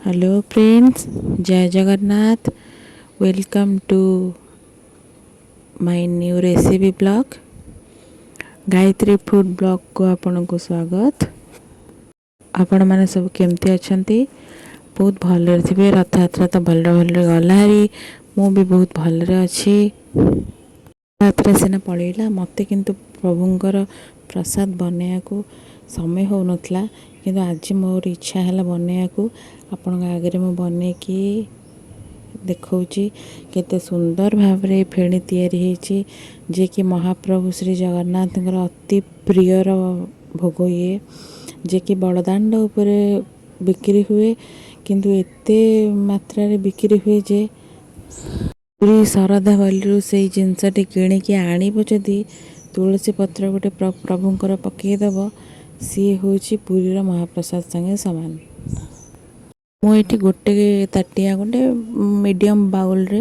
Hello friends, Jay Jagannath. Welcome to my new recipe vlog. Gayatri food ବ୍ଲଗ୍କୁ ଆପଣଙ୍କୁ ସ୍ୱାଗତ। ଆପଣମାନେ ସବୁ କେମିତି ଅଛନ୍ତି? ବହୁତ ଭଲରେ ଥିବେ। ରଥଯାତ୍ରା ତ ଭଲରେ ଭଲରେ ଗଲା ହାରି। ମୁଁ ବି ବହୁତ ଭଲରେ ଅଛି। ରଥଯାତ୍ରା ସିନା ପଳେଇଲା, ମୋତେ କିନ୍ତୁ ପ୍ରଭୁଙ୍କର ପ୍ରସାଦ ବନେଇବାକୁ ସମୟ ହେଉନଥିଲା। କିନ୍ତୁ ଆଜି ମୋର ଇଚ୍ଛା ହେଲା ବନେଇବାକୁ। ଆପଣଙ୍କ ଆଗରେ ମୁଁ ବନେଇକି ଦେଖାଉଛି କେତେ ସୁନ୍ଦର ଭାବରେ ଫେଣି ତିଆରି ହେଇଛି, ଯିଏକି ମହାପ୍ରଭୁ ଶ୍ରୀ ଜଗନ୍ନାଥଙ୍କର ଅତି ପ୍ରିୟର ଭୋଗ ଇଏ, ଯିଏକି ବଡ଼ଦାଣ୍ଡ ଉପରେ ବିକ୍ରି ହୁଏ। କିନ୍ତୁ ଏତେ ମାତ୍ରାରେ ବିକ୍ରି ହୁଏ ଯେ ପୁରୀ ଶରଧାବାଲିରୁ ସେଇ ଜିନିଷଟି କିଣିକି ଆଣିବ ଯଦି, ତୁଳସୀ ପତ୍ର ଗୋଟେ ପ୍ରଭୁଙ୍କର ପକାଇଦେବ, ସିଏ ହେଉଛି ପୁରୀର ମହାପ୍ରସାଦ ସାଙ୍ଗେ ସମାନ। ମୁଁ ଏଇଠି ଗୋଟେ ତାଟିଆ, ଗୋଟେ ମିଡ଼ିୟମ୍ ବାଉଲରେ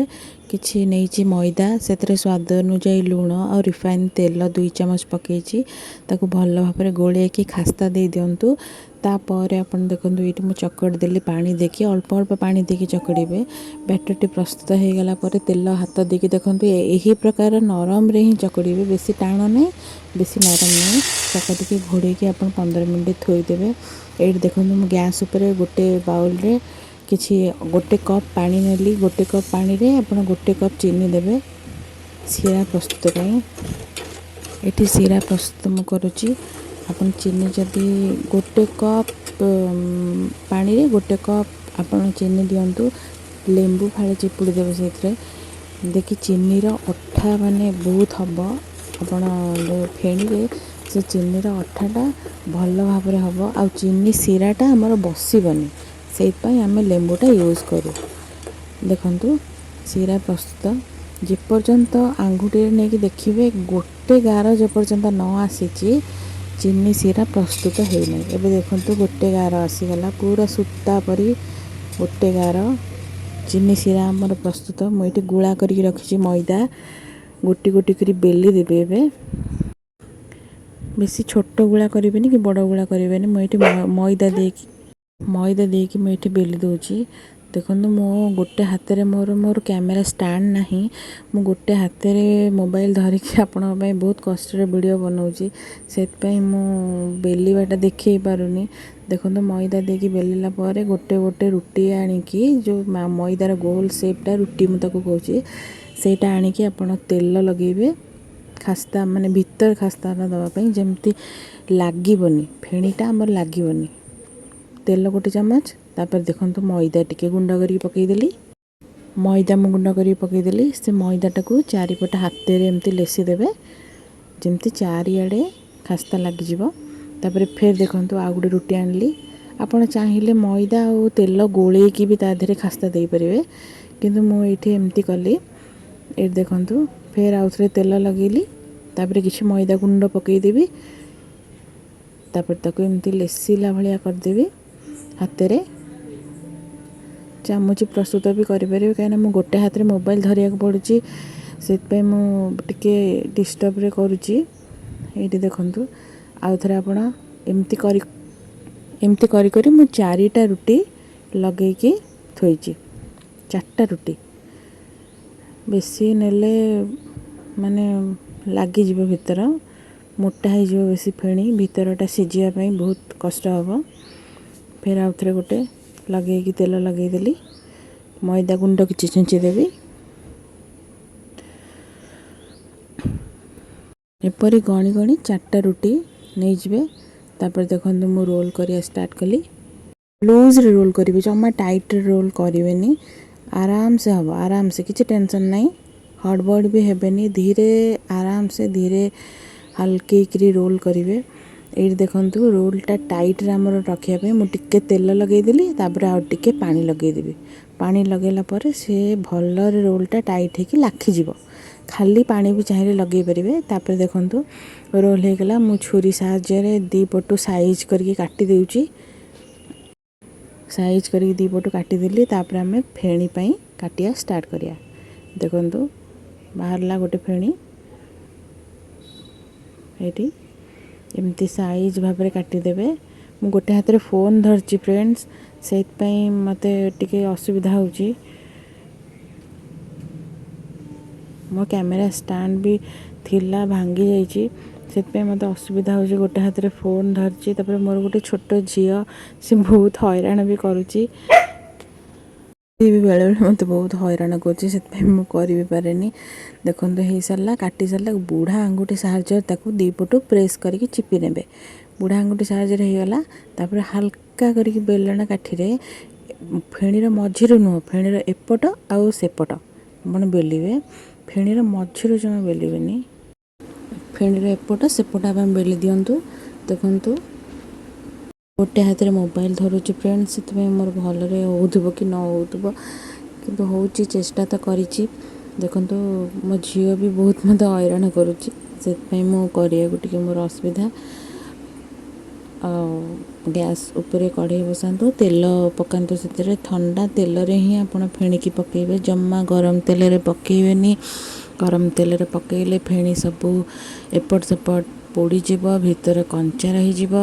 କିଛି ନେଇଛି ମଇଦା। ସେଥିରେ ସ୍ୱାଦ ଅନୁଯାୟୀ ଲୁଣ ଆଉ ରିଫାଇନ୍ ତେଲ 2 ଚାମଚ ପକାଇଛି। ତାକୁ ଭଲ ଭାବରେ ଗୋଳେଇକି ଖାସ୍ତା ଦେଇ ଦିଅନ୍ତୁ। ତାପରେ ଆପଣ ଦେଖନ୍ତୁ, ଏଇଠି ମୁଁ ଚକଟି ଦେଲି ପାଣି ଦେଇକି। ଅଳ୍ପ ଅଳ୍ପ ପାଣି ଦେଇକି ଚକଡ଼ିବେ। ବ୍ୟାଟରଟି ପ୍ରସ୍ତୁତ ହେଇଗଲା ପରେ ତେଲ ହାତ ଦେଇକି ଦେଖନ୍ତୁ, ଏହି ପ୍ରକାର ନରମରେ ହିଁ ଚକଡ଼ିବେ। ବେଶୀ ଟାଣ ନାହିଁ, ବେଶୀ ନରମ ନାହିଁ। ଚକଟିକି ଘୋଡ଼େଇକି ଆପଣ 15 ମିନିଟ୍ ଥୋଇଦେବେ। ଏଇଠି ଦେଖନ୍ତୁ, ମୁଁ ଗ୍ୟାସ୍ ଉପରେ ଗୋଟେ ବାଉଲରେ କିଛି ଗୋଟେ କପ୍ ପାଣି ନେଲି। ଗୋଟେ କପ୍ ପାଣିରେ ଆପଣ ଗୋଟେ କପ୍ ଚିନି ଦେବେ ଶିରା ପ୍ରସ୍ତୁତ ପାଇଁ। ଏଠି ଶିରା ପ୍ରସ୍ତୁତ ମୁଁ କରୁଛି। ଆପଣ ଚିନି ଯଦି ଗୋଟେ କପ୍ ପାଣିରେ ଗୋଟେ କପ୍ ଆପଣ ଚିନି ଦିଅନ୍ତୁ, ଲେମ୍ବୁ ଫାଳେ ଚିପୁଡ଼ି ଦେବେ ସେଇଥିରେ। ଦେଖି ଚିନିର ଅଠା ମାନେ ବହୁତ ହେବ। ଆପଣ ଯେଉଁ ଫେଣିରେ ସେ ଚିନିର ଅଠାଟା ଭଲ ଭାବରେ ହେବ ଆଉ ଚିନି ଶିରାଟା ଆମର ବସିବନି, ସେଇଥିପାଇଁ ଆମେ ଲେମ୍ବୁଟା ୟୁଜ୍ କରୁ। ଦେଖନ୍ତୁ, ଶିରା ପ୍ରସ୍ତୁତ। ଯେପର୍ଯ୍ୟନ୍ତ ଆଙ୍ଗୁଠିରେ ନେଇକି ଦେଖିବେ, ଗୋଟେ ଗାର ଯେପର୍ଯ୍ୟନ୍ତ ନ ଆସିଛି, ଚିନି ଶିରା ପ୍ରସ୍ତୁତ ହେଇନାହିଁ। ଏବେ ଦେଖନ୍ତୁ, ଗୋଟେ ଗାର ଆସିଗଲା, ପୁରା ସୂତା ପରି ଗୋଟେ ଗାର। ଚିନି ଶିରା ଆମର ପ୍ରସ୍ତୁତ। ମୁଁ ଏଇଠି ଗୁଳା କରିକି ରଖିଛି ମଇଦା, ଗୋଟି ଗୋଟି କରି ବେଲି ଦେବି ଏବେ। ବେଶୀ ଛୋଟ ଗୁଳା କରିବେନି କି ବଡ଼ ଗୁଳା କରିବେନି। ମୁଁ ଏଇଠି ମଇଦା ଦେଇକି ମୁଁ ଏଇଠି ବେଲି ଦେଉଛି। ଦେଖନ୍ତୁ, ମୁଁ ଗୋଟେ ହାତରେ ମୋର ମୋର କ୍ୟାମେରା ଷ୍ଟାଣ୍ଡ ନାହିଁ। ମୁଁ ଗୋଟେ ହାତରେ ମୋବାଇଲ ଧରିକି ଆପଣଙ୍କ ପାଇଁ ବହୁତ କଷ୍ଟରେ ଭିଡ଼ିଓ ବନାଉଛି। ସେଥିପାଇଁ ମୁଁ ବେଲିବାଟା ଦେଖେଇ ପାରୁନି। ଦେଖନ୍ତୁ, ମଇଦା ଦେଇକି ବେଲିଲା ପରେ ଗୋଟେ ଗୋଟେ ରୁଟି ଆଣିକି, ଯେଉଁ ମଇଦାର ଗୋଲ ସେପ୍ଟା ରୁଟି ମୁଁ ତାକୁ କହୁଛି, ସେଇଟା ଆଣିକି ଆପଣ ତେଲ ଲଗେଇବେ ଖାସ୍ତା, ମାନେ ଭିତରେ ଖାସ୍ତାଟା ଦେବା ପାଇଁ, ଯେମିତି ଲାଗିବନି, ଫେଣିଟା ଆମର ଲାଗିବନି। ତେଲ ଗୋଟେ ଚାମଚ। ତାପରେ ଦେଖନ୍ତୁ, ମଇଦା ଟିକେ ଗୁଣ୍ଡ କରିକି ପକାଇଦେଲି। ମଇଦା ମୁଁ ଗୁଣ୍ଡ କରିକି ପକାଇଦେଲି। ସେ ମଇଦାଟାକୁ ଚାରିପଟେ ହାତରେ ଏମିତି ଲେସି ଦେବେ, ଯେମିତି ଚାରିଆଡ଼େ ଖାସ୍ତା ଲାଗିଯିବ। ତାପରେ ଫେର୍ ଦେଖନ୍ତୁ, ଆଉ ଗୋଟେ ରୁଟି ଆଣିଲି। ଆପଣ ଚାହିଁଲେ ମଇଦା ଆଉ ତେଲ ଗୋଳେଇକି ବି ତା ଦେହରେ ଖାସ୍ତା ଦେଇପାରିବେ, କିନ୍ତୁ ମୁଁ ଏଇଠି ଏମିତି କଲି। ଏଇଠି ଦେଖନ୍ତୁ, ଫେର୍ ଆଉ ଥରେ ତେଲ ଲଗେଇଲି। ତାପରେ କିଛି ମଇଦା ଗୁଣ୍ଡ ପକାଇଦେବି। ତାପରେ ତାକୁ ଏମିତି ଲେସିଲା ଭଳିଆ କରିଦେବି ହାତରେ। ଚାମଚ ପ୍ରସ୍ତୁତ ବି କରିପାରିବେ। କାହିଁକିନା ମୁଁ ଗୋଟେ ହାତରେ ମୋବାଇଲ ଧରିବାକୁ ପଡ଼ୁଛି, ସେଥିପାଇଁ ମୁଁ ଟିକେ ଡିଷ୍ଟର୍ବରେ କରୁଛି। ଏଇଠି ଦେଖନ୍ତୁ, ଆଉ ଥରେ ଆପଣ ଏମିତି କରି କରି ମୁଁ ଚାରିଟା ରୁଟି ଲଗେଇକି ଥୋଇଛି। ଚାରିଟା ରୁଟି, ବେଶୀ ନେଲେ ମାନେ ଲାଗିଯିବ ଭିତର, ମୋଟା ହେଇଯିବ ବେଶୀ ଫେଣି, ଭିତରଟା ସିଝିବା ପାଇଁ ବହୁତ କଷ୍ଟ ହେବ। ଫେର୍ ଆଉ ଥରେ ଗୋଟେ ଲଗେଇକି ତେଲ ଲଗେଇଦେଲି। ମଇଦା ଗୁଣ୍ଡ କିଛି ଛିଞ୍ଚି ଦେବି। ଏପରି ଗଣି ଗଣି ଚାରିଟା ରୁଟି ନେଇଯିବେ। ତାପରେ ଦେଖନ୍ତୁ, ମୁଁ ରୋଲ୍ କରିବା ଷ୍ଟାର୍ଟ କଲି। ଲୁଜ୍ରେ ରୋଲ୍ କରିବେ, ଜମା ଟାଇଟ୍ରେ ରୋଲ୍ କରିବେନି। ଆରାମସେ ହେବ, ଆରାମସେ, କିଛି ଟେନସନ୍ ନାହିଁ, ହଡ଼ବଡ଼ ବି ହେବେନି। ଧୀରେ, ଆରାମସେ, ଧୀରେ ହାଲକେଇକିରି ରୋଲ୍ କରିବେ। ଏଇଠି ଦେଖନ୍ତୁ, ରୋଲ୍ଟା ଟାଇଟ୍ରେ ଆମର ରଖିବା ପାଇଁ ମୁଁ ଟିକେ ତେଲ ଲଗେଇଦେଲି। ତାପରେ ଆଉ ଟିକେ ପାଣି ଲଗେଇଦେବି। ପାଣି ଲଗେଇଲା ପରେ ସେ ଭଲରେ ରୋଲ୍ଟା ଟାଇଟ୍ ହେଇକି ଲାଖିଯିବ। ଖାଲି ପାଣି ବି ଚାହିଁଲେ ଲଗେଇ ପାରିବେ। ତାପରେ ଦେଖନ୍ତୁ, ରୋଲ୍ ହେଇଗଲା। ମୁଁ ଛୁରୀ ସାହାଯ୍ୟରେ ଦୁଇ ପଟୁ ସାଇଜ୍ କରିକି କାଟି ଦେଉଛି। ସାଇଜ୍ କରିକି ଦୁଇ ପଟୁ କାଟିଦେଲି। ତାପରେ ଆମେ ଫେଣି ପାଇଁ କାଟିବା ଷ୍ଟାର୍ଟ କରିବା। ଦେଖନ୍ତୁ, ବାହାରିଲା ଗୋଟେ ଫେଣି। ଏଇଠି ଏମିତି ସାଇଜ୍ ଭାବରେ କାଟିଦେବେ। ମୁଁ ଗୋଟେ ହାତରେ ଫୋନ୍ ଧରିଛି ଫ୍ରେଣ୍ଡସ୍, ସେଇଥିପାଇଁ ମୋତେ ଟିକେ ଅସୁବିଧା ହେଉଛି। ମୋ କ୍ୟାମେରା ଷ୍ଟାଣ୍ଡ ବି ଥିଲା, ଭାଙ୍ଗି ଯାଇଛି। ସେଥିପାଇଁ ମୋତେ ଅସୁବିଧା ହେଉଛି। ଗୋଟେ ହାତରେ ଫୋନ୍ ଧରିଛି। ତାପରେ ମୋର ଗୋଟେ ଛୋଟ ଝିଅ, ସେ ବହୁତ ହଇରାଣ ବି କରୁଛି। ସିଏ ବି ବେଳେବେଳେ ମୋତେ ବହୁତ ହଇରାଣ କରୁଛି, ସେଥିପାଇଁ ମୁଁ କରି ବି ପାରେନି। ଦେଖନ୍ତୁ, ହେଇସାରିଲା, କାଟି ସାରିଲା। ବୁଢ଼ା ଆଙ୍ଗୁଠି ସାହାଯ୍ୟରେ ତାକୁ ଦୁଇ ପଟୁ ପ୍ରେସ୍ କରିକି ଚିପି ନେବେ। ବୁଢ଼ା ଆଙ୍ଗୁଠି ସାହାଯ୍ୟରେ ହେଇଗଲା। ତାପରେ ହାଲକା କରିକି ବେଲଣା କାଠିରେ, ଫେଣିର ମଝିରୁ ନୁହଁ, ଫେଣିର ଏପଟ ଆଉ ସେପଟ ଆପଣ ବେଲିବେ। ଫେଣିର ମଝିରୁ ଜମା ବେଲିବେନି। ଫେଣିର ଏପଟ ସେପଟ ଆପଣ ବେଲି ଦିଅନ୍ତୁ। ଦେଖନ୍ତୁ, ଗୋଟେ ହାତରେ ମୋବାଇଲ ଧରୁଛି ଫ୍ରେଣ୍ଡ, ସେଥିପାଇଁ ମୋର ଭଲରେ ହେଉଥିବ କି ନ ହେଉଥିବ, କିନ୍ତୁ ହେଉଛି, ଚେଷ୍ଟା ତ କରିଛି। ଦେଖନ୍ତୁ, ମୋ ଝିଅ ବି ବହୁତ ମୋତେ ହଇରାଣ କରୁଛି, ସେଥିପାଇଁ ମୁଁ କରିବାକୁ ଟିକେ ମୋର ଅସୁବିଧା। ଆଉ ଗ୍ୟାସ୍ ଉପରେ କଢ଼େଇ ବସାନ୍ତୁ, ତେଲ ପକାନ୍ତୁ ସେଥିରେ। ଥଣ୍ଡା ତେଲରେ ହିଁ ଆପଣ ଫେଣିକି ପକାଇବେ, ଜମା ଗରମ ତେଲରେ ପକାଇବେନି। ଗରମ ତେଲରେ ପକାଇଲେ ଫେଣି ସବୁ ଏପଟ ସେପଟ ପୋଡ଼ିଯିବ, ଭିତରେ କଞ୍ଚା ରହିଯିବ।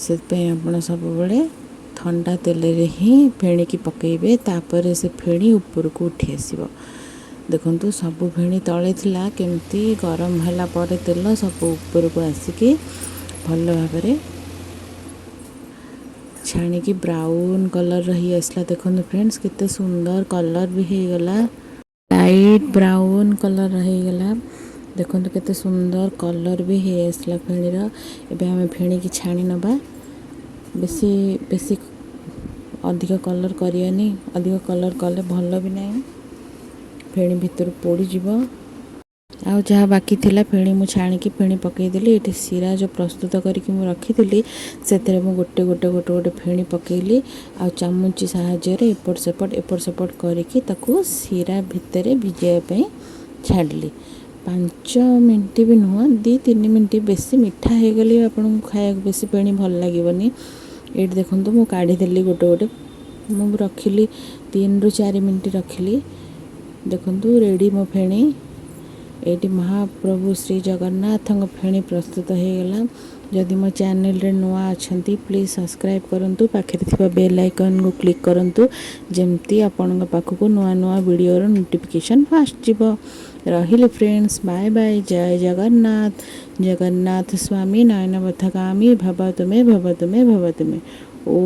ସେଥିପାଇଁ ଆପଣ ସବୁବେଳେ ଥଣ୍ଡା ତେଲରେ ହିଁ ଫେଣିକି ପକାଇବେ। ତାପରେ ସେ ଫେଣି ଉପରକୁ ଉଠି ଆସିବ। ଦେଖନ୍ତୁ, ସବୁ ଫେଣି ତଳେ ଥିଲା, କେମିତି ଗରମ ହେଲା ପରେ ତେଲ ସବୁ ଉପରକୁ ଆସିକି ଭଲ ଭାବରେ ଛାଣିକି ବ୍ରାଉନ୍ କଲର୍ର ହେଇ ଆସିଲା। ଦେଖନ୍ତୁ ଫ୍ରେଣ୍ଡସ୍, କେତେ ସୁନ୍ଦର କଲର୍ ବି ହେଇଗଲା, ଲାଇଟ୍ ବ୍ରାଉନ୍ କଲର୍ ହେଇଗଲା। ଦେଖନ୍ତୁ, କେତେ ସୁନ୍ଦର କଲର୍ ବି ହେଇ ଆସିଲା ଫେଣିର। ଏବେ ଆମେ ଫେଣିକି ଛାଣି ନେବା। ବେଶୀ ବେଶୀ ଅଧିକ କଲର୍ କରିବାନି। ଅଧିକ କଲର୍ କଲେ ଭଲ ବି ନାହିଁ, ଫେଣି ଭିତରୁ ପୋଡ଼ିଯିବ। ଆଉ ଯାହା ବାକି ଥିଲା ଫେଣି, ମୁଁ ଛାଣିକି ଫେଣି ପକାଇଦେଲି। ଏଠି ଶିରା ଯେଉଁ ପ୍ରସ୍ତୁତ କରିକି ମୁଁ ରଖିଥିଲି, ସେଥିରେ ମୁଁ ଗୋଟେ ଗୋଟେ ଗୋଟେ ଗୋଟେ ଫେଣି ପକାଇଲି ଆଉ ଚାମୁଚି ସାହାଯ୍ୟରେ ଏପଟ ସେପଟ ଏପଟ ସେପଟ କରିକି ତାକୁ ଶିରା ଭିତରେ ଭିଜାଇବା ପାଇଁ ଛାଡ଼ିଲି। 5 ମିନିଟ୍ ବି ନୁହଁ, 2-3 ମିନିଟ୍। ବେଶୀ ମିଠା ହେଇଗଲେ ଆପଣଙ୍କୁ ଖାଇବାକୁ ବେଶୀ ଫେଣି ଭଲ ଲାଗିବନି। ଏଇଠି ଦେଖନ୍ତୁ, ମୁଁ କାଢ଼ିଦେଲି ଗୋଟେ ଗୋଟେ। ମୁଁ ରଖିଲି, 3ରୁ 4 ମିନିଟ୍ ରଖିଲି। ଦେଖନ୍ତୁ, ରେଡ଼ି ମୋ ଫେଣି। ଏଇଠି ମହାପ୍ରଭୁ ଶ୍ରୀ ଜଗନ୍ନାଥଙ୍କ ଫେଣି ପ୍ରସ୍ତୁତ ହେଇଗଲା। ଯଦି ମୋ ଚ୍ୟାନେଲରେ ନୂଆ ଅଛନ୍ତି, ପ୍ଲିଜ୍ ସବସ୍କ୍ରାଇବ୍ କରନ୍ତୁ, ପାଖରେ ଥିବା ବେଲ୍ ଆଇକନ୍କୁ କ୍ଲିକ୍ କରନ୍ତୁ, ଯେମିତି ଆପଣଙ୍କ ପାଖକୁ ନୂଆ ନୂଆ ଭିଡ଼ିଓର ନୋଟିଫିକେସନ୍ ଫାଷ୍ଟ ଯିବ। ରହିଲି ଫ୍ରେଣ୍ଡସ୍, ବାଏ ବାଏ, ଜୟ ଜଗନ୍ନାଥ। ଜଗନ୍ନାଥ ସ୍ୱାମୀ ନୟନ ପଥଗାମୀ ଭବ ତୁମେ, ଭବ ତୁମେ, ଭବ ତୁମେ। ଓ।